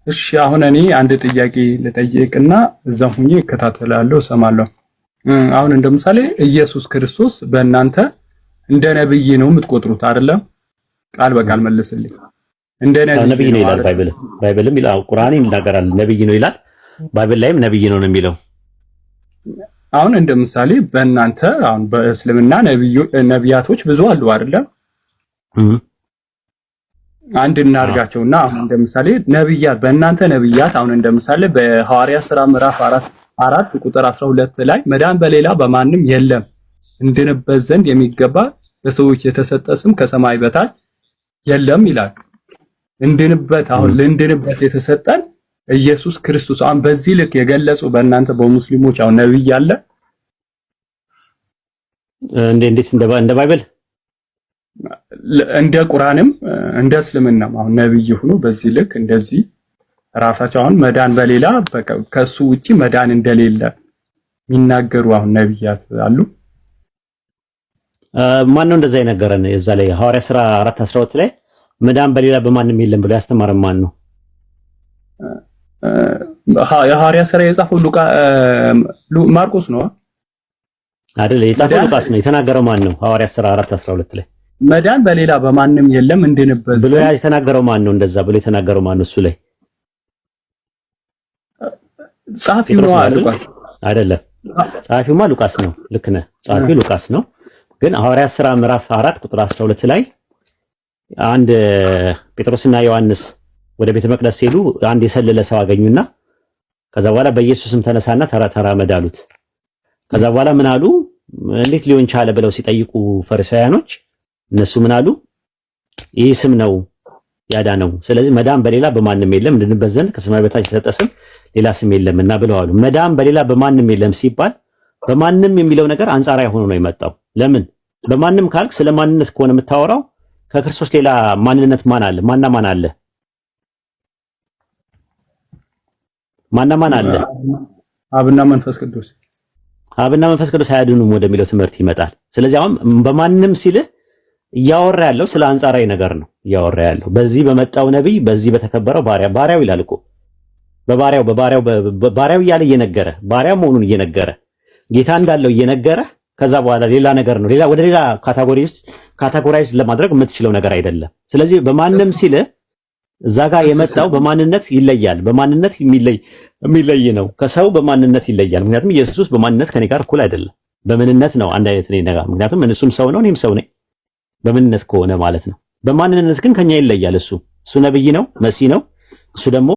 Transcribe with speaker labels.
Speaker 1: እሺ አሁን እኔ አንድ ጥያቄ ልጠይቅና እዛም ሁኜ እከታተላለሁ፣ እሰማለሁ። አሁን እንደ ምሳሌ ኢየሱስ ክርስቶስ በእናንተ እንደ ነብይ ነው የምትቆጥሩት አይደለም? ቃል በቃል መልስልኝ። እንደ ነብይ
Speaker 2: ነው ይላል Bible። Bible ም ይላል፣ ቁርአን ይናገራል ነብይ ነው ይላል። Bible ላይም ነብይ ነው ነው የሚለው።
Speaker 1: አሁን እንደ ምሳሌ በእናንተ አሁን በእስልምና ነቢያቶች ብዙ አሉ አይደለም? አንድ እናርጋቸውና አሁን እንደ ምሳሌ ነብያት በእናንተ ነብያት አሁን እንደ ምሳሌ በሐዋርያ ሥራ ምዕራፍ 4 ቁጥር 12 ላይ መዳን በሌላ በማንም የለም እንድንበት ዘንድ የሚገባ ለሰዎች የተሰጠ ስም ከሰማይ በታች የለም ይላል። እንድንበት አሁን ልንድንበት የተሰጠን ኢየሱስ ክርስቶስ አሁን በዚህ ልክ የገለጹ በእናንተ በሙስሊሞች አሁን ነብይ አለ
Speaker 2: እንዴት እንደ Bible
Speaker 1: እንደ ቁርአንም እንደ እስልምናም አሁን ነብይ ሆኖ በዚህ ልክ እንደዚህ ራሳቸው አሁን መዳን በሌላ ከሱ ውጪ መዳን እንደሌለ የሚናገሩ አሁን ነብያት አሉ።
Speaker 2: ማን ነው እንደዛ የነገረን? እዛ ላይ ሐዋርያ ሥራ 4:12 ላይ መዳን በሌላ በማንም የለም ብሎ ያስተማረን ማን ነው?
Speaker 1: የሐዋርያ ሥራ የጻፈው ሉቃ ማርቆስ ነው
Speaker 2: አይደል? የጻፈው ሉቃስ ነው። የተናገረው ማን ነው? ሐዋርያ ሥራ 4:12 ላይ
Speaker 1: መዳን በሌላ በማንም የለም እንድንበት
Speaker 2: ብሎ የተናገረው ማን ነው? እንደዛ ብሎ የተናገረው ማን ነው? እሱ ላይ
Speaker 1: ጸሐፊው ነው ሉቃስ
Speaker 2: አይደለም? ጸሐፊውማ ሉቃስ ነው። ልክ ነህ። ጸሐፊው ሉቃስ ነው። ግን ሐዋርያ ሥራ ምዕራፍ 4 ቁጥር 12 ላይ አንድ ጴጥሮስና ዮሐንስ ወደ ቤተ መቅደስ ሲሄዱ አንድ የሰለለ ሰው አገኙና ከዛ በኋላ በኢየሱስም ተነሳና ተራመድ አሉት። ከዛ በኋላ ምን አሉ? እንዴት ሊሆን ቻለ ብለው ሲጠይቁ ፈሪሳውያኖች እነሱ ምን አሉ? ይህ ስም ነው ያዳነው። ስለዚህ መዳን በሌላ በማንም የለም እንድንበት ዘንድ ከሰማይ በታች የተሰጠ ስም ሌላ ስም የለምና ብለው አሉ። መዳን በሌላ በማንም የለም ሲባል በማንም የሚለው ነገር አንጻራዊ ሆኖ ነው የመጣው። ለምን በማንም ካልክ ስለ ማንነት ከሆነ የምታወራው ከክርስቶስ ሌላ ማንነት ማን አለ? ማና ማን አለ? ማና ማን አለ?
Speaker 1: አብና መንፈስ ቅዱስ።
Speaker 2: አብና መንፈስ ቅዱስ አያድኑም ወደሚለው ትምህርት ይመጣል። ስለዚህ አሁን በማንም ሲልህ እያወራ ያለው ስለ አንጻራዊ ነገር ነው እያወራ ያለው። በዚህ በመጣው ነቢይ፣ በዚህ በተከበረው ባሪያ፣ ባሪያው ይላል እኮ በባሪያው በባሪያው ባሪያው እያለ እየነገረ ባሪያ መሆኑን እየነገረ ጌታ እንዳለው እየነገረ ከዛ በኋላ ሌላ ነገር ነው። ሌላ ወደ ሌላ category ውስጥ categorize ለማድረግ የምትችለው ነገር አይደለም። ስለዚህ በማንም ሲል እዛ ጋር የመጣው በማንነት ይለያል። በማንነት የሚለይ ነው። ከሰው በማንነት ይለያል። ምክንያቱም ኢየሱስ በማንነት ከኔ ጋር እኩል አይደለም። በምንነት ነው አንድ አይነት ነኝ ነገር ምክንያቱም እሱም ሰው ነው እኔም ሰው ነኝ። በምንነት ከሆነ ማለት ነው። በማንነት ግን ከኛ ይለያል። እሱ ነብይ ነው፣ መሲህ ነው። እሱ ደግሞ